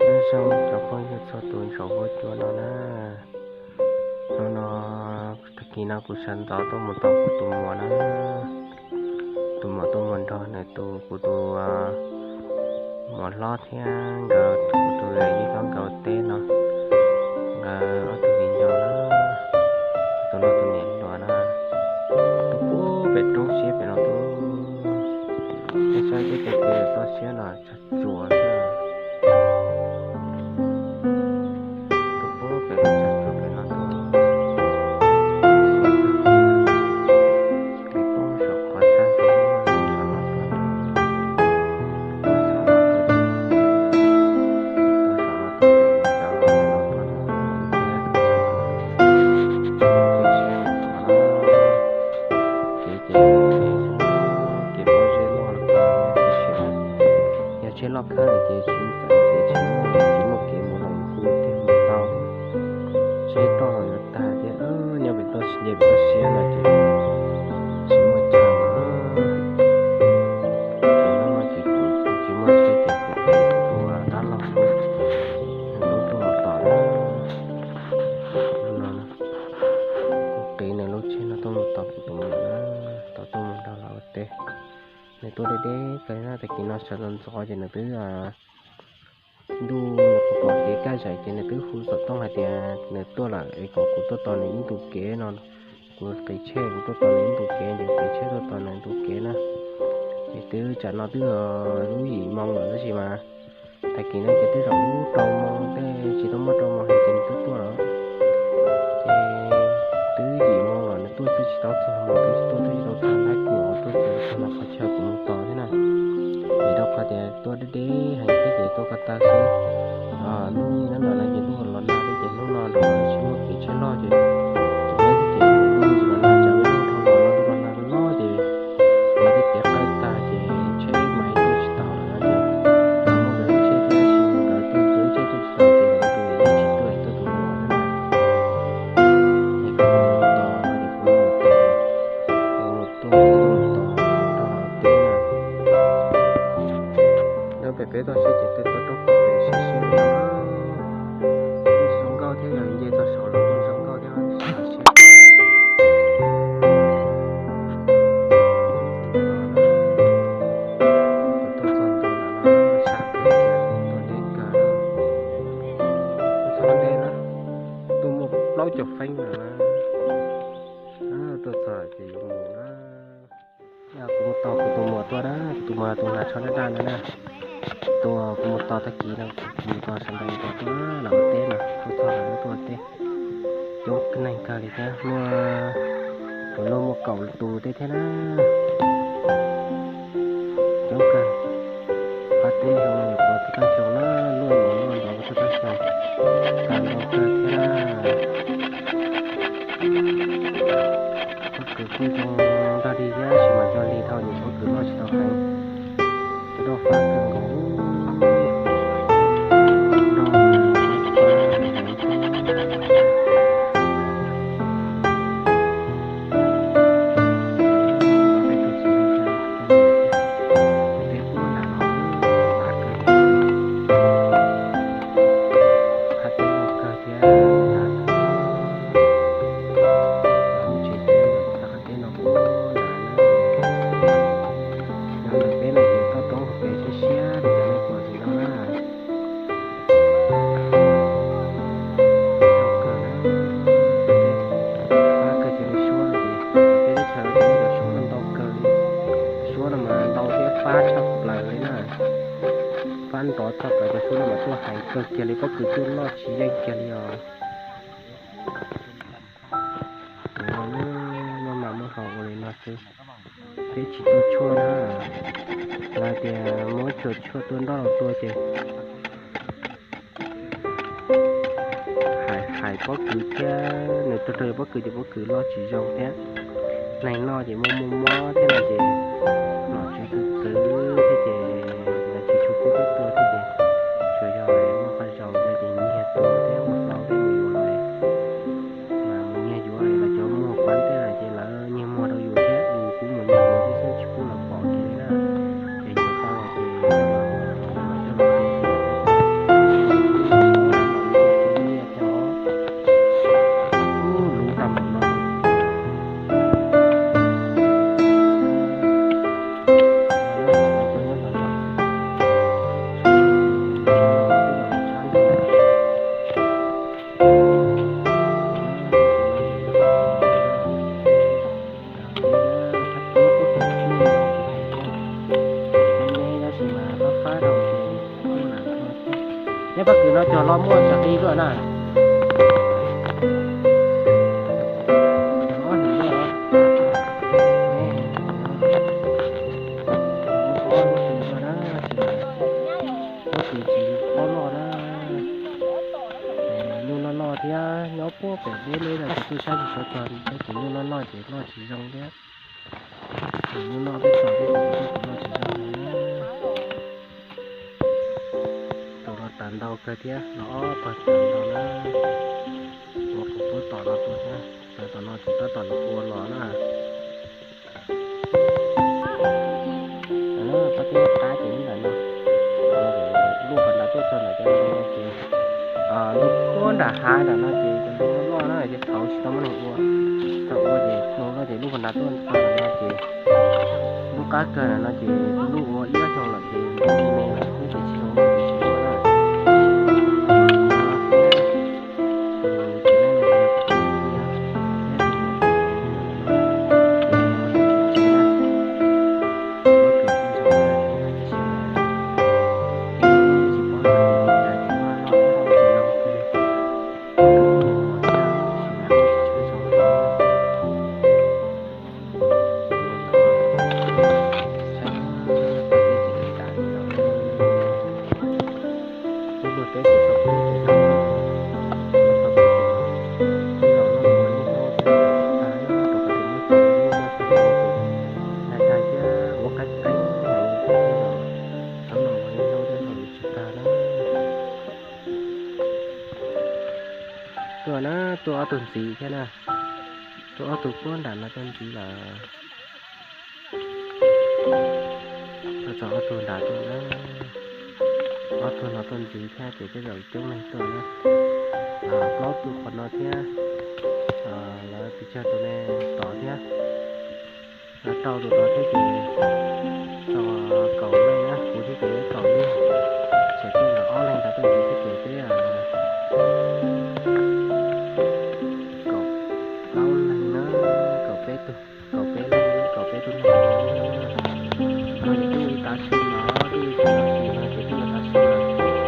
Nyob zoo cov phooj ywg txhua tus ntsaum huab cua no na. Hnub no, tag kis no kuv sawv ntxov tuaj mus tos kuv tus muam na. Tus muam tuaj mus nrog nws tus, kuv tus muam hlob thiab nkawd kuv tus yawm yij hlob nkawd ua teb no. Nkawd ob tug viv ncaus na, tus no tus niam hluas na, tuaj puag pem roob siab pem no tuaj. Saib saib tej kev toj siab no tsag tsuag xwb. Tuaj puag pem tsag tsuag pem no tuaj. Kev puag saum qhov sab saum no tuaj. Kev ces kev pob zeb loj los, yog tsheb loj khawb ces tsis txawm ces tsis muaj, tsis muaj kev mus los kuj thiaj mus tau. Tsheb roj los yuav tag thiab, nyob pem toj siab, pem toj siab no ces tsis muaj chaw. Ces hnub no ces kuv tsis muaj tsheb ces kuv tus dab laug lub tuaj mus tos na. No, kuv qiv nws lub tsheb no tuaj mus tos kuv tus muam na, tos tuaj mus nrog lawv ua teb. Nws tuaj deb deb kawg na, tag kis no sawv ntxov ntxov ces nws twb ntuj, nws pom kev kaj zais ces nws twb hu xov tooj hais tias nws tuaj lawm es kom kuv tuaj tos nws ib ntu kev no. Kuv qiv tsheb kuv tuaj tos nws ib ntu kev, nws qiv tsheb tuaj tos nws ib ntu kev na. Ces twb tsam no twb lub yim moo lawm tab sis mas tag kis no ces twb zaum lub rau moo tej tsis tau muaj rau moo ces nws twb tuaj lawm. Ces twb yim moo lawm nws tuaj twb tsis tau txog, nws twb tsis tuaj twb tsis tau txog nab kuam tuaj ces txog no qhov chaw kuv mus tos thiab na. Vim rau qhov tias tuaj deb deb heev thiab ces tuaj ko taw xwb. Hnub nyob ntawm no ces ntuj los nag thiab ces hnub no nrog tsis muaj kev tsheb loj ces tsis muaj kev loj, ntuj los nag, tsam hnub no los nag loj ces ua tej kev qawj tag ces tsheb mas tuaj tsis tau lawm no ces muaj nkawd lub tsheb thiab sis nkawd tuaj txog lub tsheb tuaj tsis tau ces nkawd tus yeej tsis tuaj, tuaj tus muam xwb na. Es kuv mus tos no ces kuv mus tos, kuv mus tuaj mus tos rau lawv teb na. Nyob pem peb toj siab ces tej toj roob pem siab siab li no. Zoo nkauj thiab, yog nce txog saud los kuj zoo nkauj thiab, sab siab. Kuv tuaj txog ntua lawm no, sab kawg kiag, tuaj deb kawg. Tuaj txog deb na, tuaj muaj plaub caug feeb lawm na. Tuaj txog ces yuav mus na. Kuv mus tos kuv tus muam tuaj na, kuv tus muam tus hnav tsho daj daj ntawd na. Tus kuv mus tos tag kis no, kuv mus tos sawv ntxov tos tuaj lawm ua teb no, tuaj txog lawm tuaj ua teb. Coob neeg kawg li thiab, muaj, kuv luag muaj kaum tus tej thiab na. Coob kawg. Qab teb xyoo no yog kuv tus kab xyoo na, luaj ntau luaj ntau kuv tus kab xyoo, tag ntau kawg thiab na. Pob kws kuj zoo nrog dig thiab sis mas cog lig dhau ces pob kws loj tsis tau heev. Roj fab kawg nkaus. Roj fab heev heev thiab. Tej puab nram no fab kawg, fab teb loj kawg thiab. Lub tsev teb, qab teb no puab nram na. Nyob ntawm peb no ces toj roob hauv pes siab siab li cov nej pom ntawm no na. Ntau kawg na, fab kawg cov suab no ces peb teb chaws no cov suab no ntau kawg li. Suab no mas ntau thiab fab tshaj plaws li na. Fab nrov tshaj plaws, cov suab no mas tuaj heev kawg kiag li, pob kws tuaj loj tsis yeej kiag li os. Muaj mas muab hau ua li no xwb, peb tsis tua tshuaj na. Lawv tias muab cov tshuaj tua nroj los tua ces hais, hais pob kws thiab, nws raug raug pob kws ces pob kws loj tsis zoo thiab. Neeg noj ces muaj muaj mob thiab no ces nom tswv txwv txwv thiab ces lawv tsis tshua pub peb tua thiab ces tsuas yog muaj qhov zoo no ces nyiag tua thiab ua hlau thiab mus yuav los mas mus nyiag yuav los cov muag kuav tej no ces lawv nyiag muag rau yus thiab, yus kuj mus nyiag yuav thiab xwb tsis pub lawv pom kiag li na. Ces yus tau ces coj los tua, tua, tua, tua, tua, tua, tua, Nyob pob kws no cog los muaj txog qis luaj na. Pob kws tsis paub loj na. Nyuj loj loj thiab nyob puag pem deb deb no ces tuaj saib tsis tshua txog li thiab ces nyuj loj loj ces loj tsis zoo thiab. Ces nyuj loj peb txog peb ces nyuj loj tsis zoo li na. Tus no tawv ntau kawg thiab, no ob pawg tawv ntau na. Ua kuv puab tom no tuaj thiab, tawv tom no ces tab tom ua los na. Pab teb qab ces ntawm no, luaj qhov nrad tuaj txog ntawm cov no ces, luaj puag nram hav nram no ces cov ntoo loj loj na ces thaum ub tsis tau muaj neeg ua, thaum ua ces ntoo loj ces luaj qhov nrad tuaj txog ntawm no ces lub qab kawg ntawm no ces lub ua ib ob xyoo lawm ces ntoo me lawm ces tsis tau ua ces tsis ua na. Tuaj na, tuaj ob tug ntxiv thiab na. Tuaj ob tug puag nram no tuaj ntxiv lawm. Tuaj txog ob tug nram tuaj na. Ob tug no tuaj ntxiv thiab ces tej zaum coob leej tuaj na. Plaub tug qhov no thiab, lawv pes tsawg tus ne, tod thiab. Rau tus tod thiab ces tau kaum leej na, kuv thiab ces kaum leej. Ces tej zaum ob leeg ntawd tuaj ntxiv thiab ces twb kaum plaub leeg na, kaum peb tug, kaum peb leeg, kaum peb tug neeg. Ces twb ua li tav su no, twb ua li tav su no ces twb ua tav su no. Ces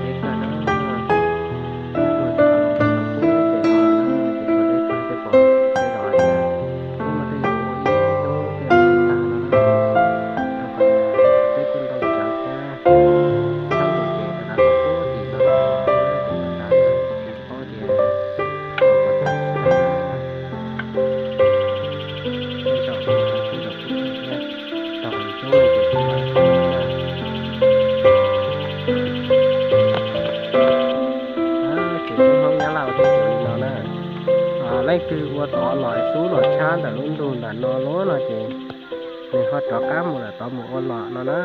peb Hmoob Nyab Laj ua teb ua li no na, leej twg ua tod los xub los tshab ntawm lub ntug ntawm no lawm no ces nws ho rov qab mus lawm tod mus ua los no na.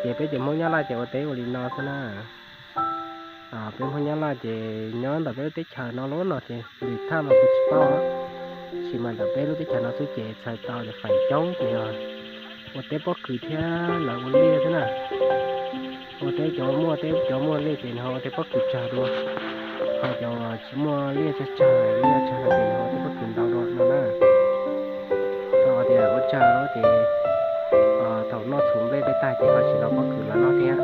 Ces peb cov Hmoob Nyab Laj ces ua teb ua li no xwb na. Peb Hmoob Nyab Laj ces nyob ntawm peb lub teb chaws no lub no ces lwm thaj mas kuv tsis paub, tab sis mas ntawm peb lub teb chaws no xwb ces txhais tau tias feem coob ces yog ua teb pob kws thiab lawv ua liaj xwb na. Ua teb cov muaj teb cov muaj liaj ces nws ho ua teb pob kws tsawg dua, ho cov tsis muaj liaj tsawg tsawg, liaj tsawg no ces nws ho ua teb pob kws ntau dua no na. Tau tias ua tsawg ces thaum noj txhuv nplej tej tag ces ho tsis los pob kws los noj thiab.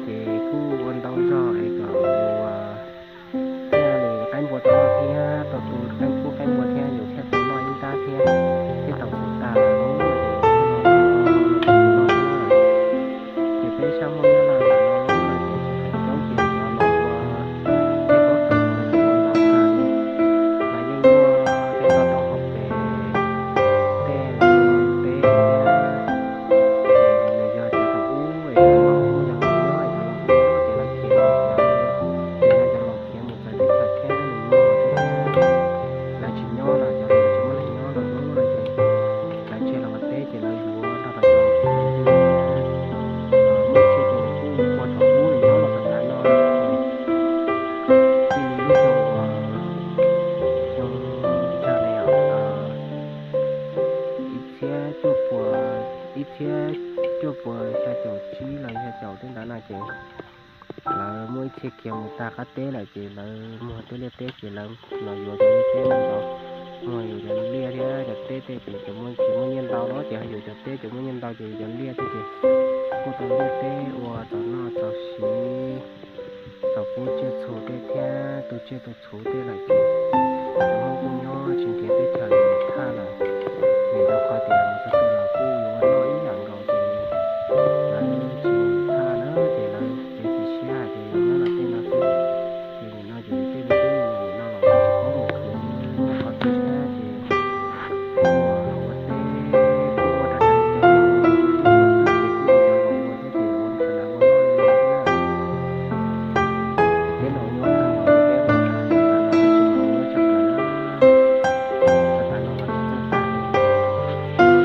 Ces kuj ua ntau zog es kom ua thiaj li qaib npua tau noj thiab, tau tu qaib npua, qaib npua thiab yus thiaj tau noj ib nrab thiab, thiaj tau tu tas lawm. Ces peb sab Hmoob Nyab Laj ntawm no ces tsis feem coob ces cov los ua teb pob kws no ces ua ntau kawg li. Lawv yeej muaj tej toj roob hauv pes, tej teb thiab, ces nws yog cov thaum ub es cov laus ub yog tus muab cov laus ub ces lawv khiav mus, ces yog cov laus khiav mus txawv teb chaws thiab nws muag thiab, lawv tsis nyob lawm, cov laus tsis muaj neeg nyob lawm lub no ces lawv tseg los ua teb ces lawv yuav nrog rau cov laus khiav thiab. Muaj ib txhia ces nws kuj ua thaum ub nws nyob los txog tav no ces txij li lub xyoo uas xyoo tsag ne yom, ib txhiab cuaj puas, ib txhiab cuaj puas xya caum tsib los xya caum tej ntawd no ces lawv muaj ib txhia khiav mus tag qab teb lawm ces lawv muag tej liaj teb ces lawv los yuav cov liaj teb no ntau. Muaj yus cov liaj thiab cov teb tej ces cov muaj, tsis muaj nyiaj ntau no ces ho yus cov teb cov muaj nyiaj ntau ces yus cov liaj thiab ces kuj tau liaj teb ua tau noj tau siv, tau pub tsiaj txhu tej thiab tu tsiaj tu txhu tej lawm ces cov Hmoob kuj nyob tsis nrhiav teb chaws li thaj lawm, vim rau qhov tias mus txog tej